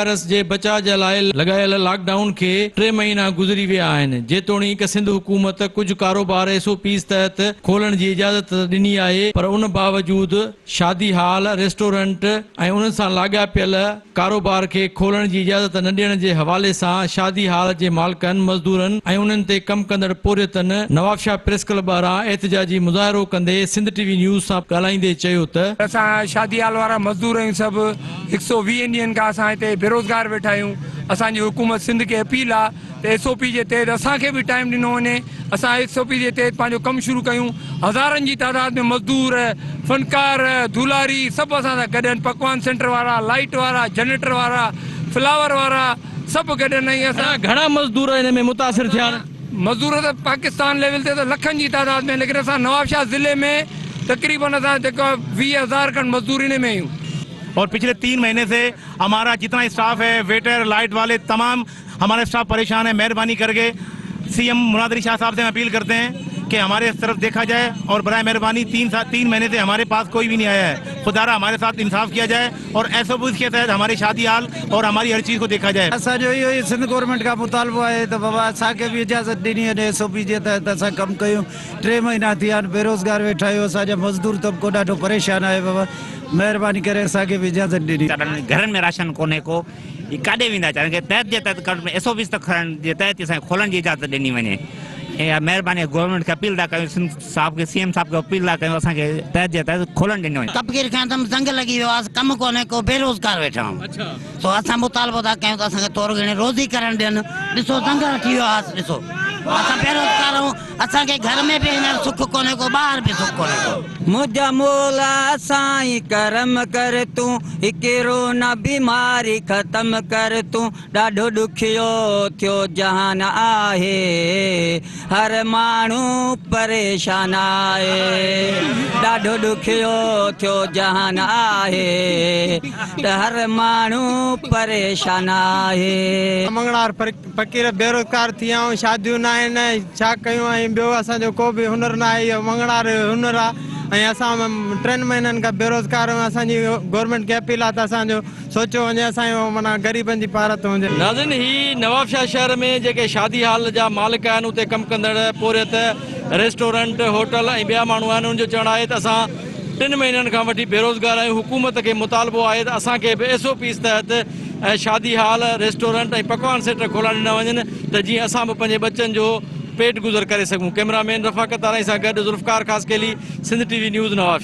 Virus جي بچاء جي لاء لڳايل لاڪ ڊائون کي ٽي مهينا گذري ويا آهن، جيتوڻيڪ سنڌ حڪومت ڪجهه ڪاروبار ايس او پيز تحت کولڻ جي اجازت ته ڏني آهي پر ان باوجود شادي هال، ريسٽورنٽ ۽ انهن سان لاڳاپيل ڪاروبار کي کولڻ جي اجازت نه ڏيڻ جي حوالي سان شادي هال جي مالڪن، مزدورن ۽ انهن تي ڪم ڪندڙ پورهيتن نوابشاهه پريس ڪلب ٻاهران احتجاجي مظاهرو ڪندي سنڌ ٽي وي نيوز سان ڳالهائيندي چيو ته. اسان شادي هال وارا مزدور آهيون سڀ هڪ سئو ويهن ڏينهن کان اسان هتي بيروزگار ويٺا آهيون اسان جي حڪومت سنڌ کي اپيل آ ته ايس او پي جي تحت اسان کي به ٽائيم ڏنو وڃي اسان ايس او پي جي تحت پنهنجو ڪم شروع ڪيون هزارن جي تعداد ۾ مزدور فنڪار دولاري سڀ اسان سان گڏ آهن پڪوان سينٽر وارا لائيٽ وارا جنريٽر وارا فلاور وارا سڀ گڏ آهن ۽ اسان گهڻا مزدور ان ۾ متاثر ٿيا آهن؟ مزدور ته پاڪستان ليول تي ته لکن جي تعداد ۾ آهن ليڪن اسان نوابشاهه ضلعي ۾ تقريبن اسان جيڪو 20 هزار کن مزدور ان ۾ آهيون. اور پڇلي تين مهيني سي همارا جتنا اسٽاف هي ويٽر لائيٽ والي تمام همارا اسٽاف پريشان هي مهرباني ڪر ڪي سي ايم مراد علي شاهه صاحب سي هم اپيل ڪرتي هين ڪي هماري طرف ديکا جائي اور برائي مهرباني تين سال تين مهيني سي هماري پاس ڪوئي بي نهي آيا هي خدارا هماري ساٿ انصاف ڪيا جائي اور ايس او پيز ڪي تحت هماري شادي هال اور هماري هر چيز ڪو ديکا جائي. اسان جو اهو ئي سنڌ گورنمينٽ کان مطالبو آهي ته بابا اسان کي به اجازت ڏني وڃي ايس او پي جي تحت اسان ڪم ڪيون ٽي مهينا ٿي ويا آهن بيروزگار ويٺا آهيون اسان جا مزدور طبقو ڏاڍو پريشان آهي بابا مهرباني ڪري اسان کي به اجازت ڏني. گهرن ۾ راشن ڪونهي ڪو هي ڪاڏي ويندا چارن کي تحت جي تحت ڪرڻ ايس او پيز ته کڻڻ جي تحت اسان کي کولڻ جي اجازت ڏني وڃي ۽ مهرباني گورنمينٽ کي اپيل ٿا ڪيون سنڌ صاحب کي سي ايم صاحب کي اپيل ٿا ڪيون اسان کي تحت جي تحت کولڻ ڏنو وڃي. تپڪير کان تم زنگ لڳي ويو آ ڪم ڪونهي ڪو بيروزگار ويٺا آهيون سو اسان مطالبو ٿا ڪيون ته اسان کي ٿورو گهڻي روزي ڪرڻ ڏين ڏسو زنگ وٺي ويو آ ڏسو اسان بيروزگار آهيون اسان کي گهر ۾ به هينئر سک ڪونهي ڪو ٻاهر به سک ڪونهي ڪو. منهنجا مولا سائين ڪرم ڪر تون هي ڪرونا بيماري ختم ڪر تون ڏاڍو ڏکيو ٿيو جهان آهي هر ماڻهو پريشان آهي ڏاڍو ڏکيو ٿيو جهان آهي ته هر ماڻهو پريشان آهي. مڱڻهار فقير بيروزگار ٿي ويا آهيون شاديون ناهن ڇا ڪيون ۽ ٻيو اسان جو ڪو به هنر ناهي اهو مڱڻهار جو هنر آهي ۽ اسان ٽن مهينن کان بيروزگار آهيون اسان جي گورنمينٽ کي اپيل آهي ته اسان جو سوچيو وڃي اسان جو معنيٰ غريبن جي پارت هجي. ناظرين هي نوابشاهه شهر ۾ جيڪي شادي هال جا مالڪ آهن اتي ڪم ڪندڙ پورهيت ريسٽورنٽ هوٽل ۽ ٻيا ماڻهو آهن انهن جو چوڻ آهي ته اسان ٽن مهينن کان وٺي بيروزگار آهيون حڪومت کي مطالبو آهي ته اسان کي به ايس او پيز تحت شادي هال، ريسٽورنٽ ۽ پڪوان سينٽر کولائڻ ڏنا وڃن ته جيئن اسان به پنهنجي ٻچن جو پيٽ گذر ڪري سگهون. ڪئميرا مين رفاقت آرائين سان گڏ Zulfiqar Khaskheli, Sindh T V news, Nawabshah.